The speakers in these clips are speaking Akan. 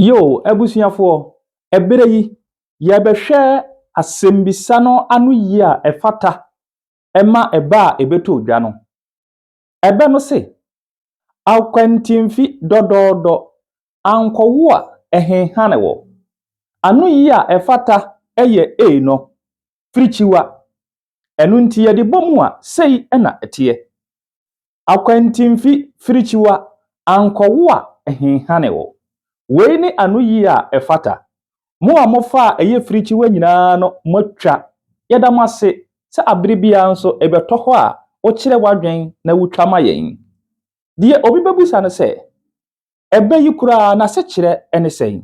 Yo, abusuafoɔ, ɛberɛ yi, yɛrebɛhwɛ asɛmmisa no ano yie a ɛfata ma ɛbɛ a ɛbɛtɔ dwa no. Ɛbɛ no se, akwantemfi dɔdɔɔdɔ, ankɔwo a ɛhenhane wɔ. Ano yie a ɛfata yɛ ei no, firikyiwa. Ɛno nti yɛde bɔ mu a, sei na ɛteɛ. Akwantemfi firikyiwa, ankɔwo a ɛhenhane wɔ. Wei ne anoyie a ɛfata. Mo a mofaa ɛyɛ firikyiwa nyinaa no, moatwa. Yɛda mo ase sɛ abere biara nso ɛbɛtɔ hɔ a wokyerɛ w'adwene na wotwa ma yɛn. Deɛ obi bɛbisa no sɛ, ɛbɛ yi koraa n'asekyerɛ ne sɛn?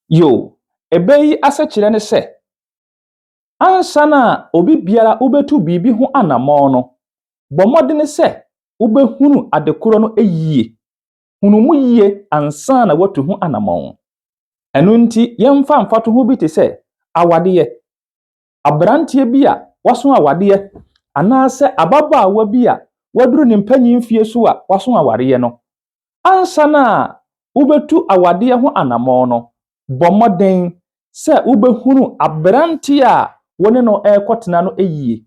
Yo, ɛbɛ yi asekyerɛ ne sɛ, ansa na obi biara wobɛtu biribi ho anammɔn no, bɔ mmɔden sɛ wobɛhunu adekorɔ no yie. Hunu mu yie ansa na woatu ho anammɔn. Ɛno nti, yɛmfa mfatoho bi te sɛ awadeɛ. Aberanteɛ bi a waso awadeɛ anaasɛ ababaawa bi a waduru ne mpanyin mfie so a waso awareɛ no, ansa na wobɛtu awadeɛ ho anammɔn no, bɔ mmɔden sɛ wobɛhunu aberanteɛ a wo ne no rekɔtena no yie.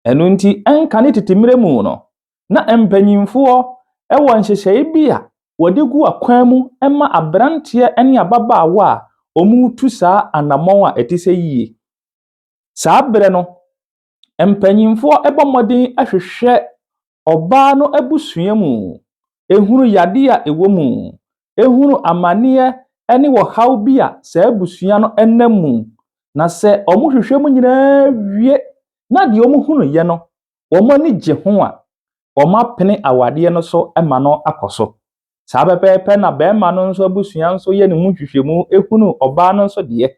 Ɛno nti, ɛnkane tete mmerɛ mu no, na mpanyimfoɔ wɔ nhyehyɛe bi a wɔde gu akwan mu ma aberanteɛ ne ababaawa a wɔretu saa anammɔn a ɛte sɛ yie. Saa berɛ no, mpanyimfoɔ bɔ mmɔden hwehwɛ ɔbaa no abusua mu, hunu yadeɛ a ɛwɔ mu, hunu amanneɛ ne ɔhaw bi a saa abusua no nam mu. Na sɛ wɔhwehwɛ mu nyinaa wie na deɛ wɔhunuiɛ no, wɔn ani gye ho a, wɔapene awadeɛ no so ma no akɔ so. Saa pɛpɛɛpɛ na barima no nso abusua nso yɛ ne ho nhwehwɛmu hunu ɔbaa no nso deɛ.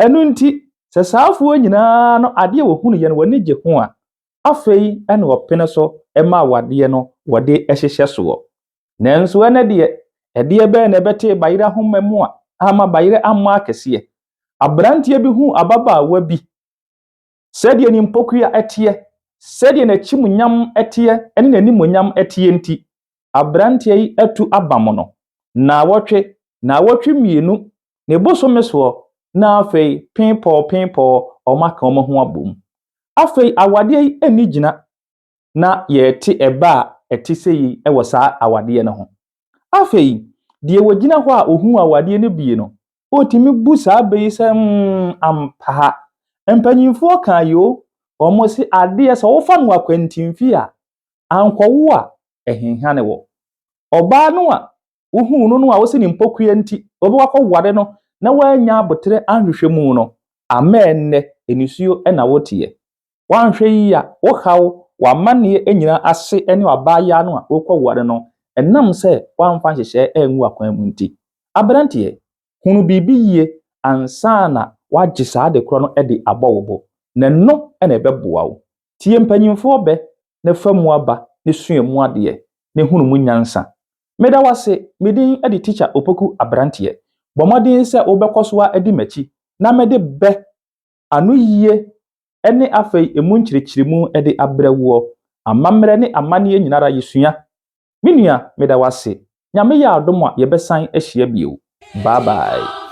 Ɛno nti, sɛ saafoɔ nyinaa no adeɛ a wɔhunuiɛ no wɔn ani gye ho a, afei na wɔpene so ma awadeɛ no wɔde hyehyɛ soɔ. Nanso ɛnnɛ deɛ, ɛdeɛ bɛn na ɛbɛtee bayerɛ ahoma mu a ama bayerɛ ammɔ akɛseɛ? Aberanteɛ bi huu ababaawa bi sɛdeɛ ne mpokua teɛ, sɛdeɛ n'akyimnyam teɛ ne n'animuonyam teɛ nti, aberanteɛ yi atu abam no. Naawɔtwe, naawɔtwe mmienu, ne bosome soɔ, na afei penpɔɔ penpɔɔ wɔaka wɔn ho abom. Afei awadeɛ yi nni gyina na yɛrete ɛbɛ a ɛte sɛ yi wɔ saa awadeɛ no ho. Afei, deɛ ɔgyina hɔ a ɔhuu awadeɛ no bie no, ɔtumi bu saa bɛ yi sɛ, mm, ampa. Mpanyimfoɔ kaa yoo, wɔn se adeɛ sɛ wofa no akwantimfi a, ankɔwo a, ɛhenhane wɔ. Ɔbaa no a wohuu no no a wose ne mpokua nti wobɛkɔ akɔware no na woannya aboterɛ anhwehwɛ mu no, ama ɛnnɛ nisuo na woteɛ. Woanhwɛ yie a, wo haw, w'amanneɛ nyinaa ase ne w'abaayaa no a worekɔware no, ɛnam sɛ woamfa nhyehyɛe angu akwan mu nti. Aberanteɛ, hunu biribi yie ansa na woagye saa ade korɔ no de abɔ wo bo, na ɛno na ɛbɛboa wo. Tie mpanyimfoɔ bɛ na fa mu aba na sua mu adeɛ na hunu mu nyansa. Meda wo ase, me din de Tikya Opoku Aberanteɛ. Bɔ mmɔden sɛ wobɛkɔ so ara adi m'akyi na mede bɛ, anoyie ne afei emu nkyerɛkyerɛmu de abrɛ woɔ. Amammerɛ ne amanneɛ nyinara yɛsua. Me nua, meda wo ase. Nyame yɛ adom a yɛbɛsan ahyia bio. Bye bye.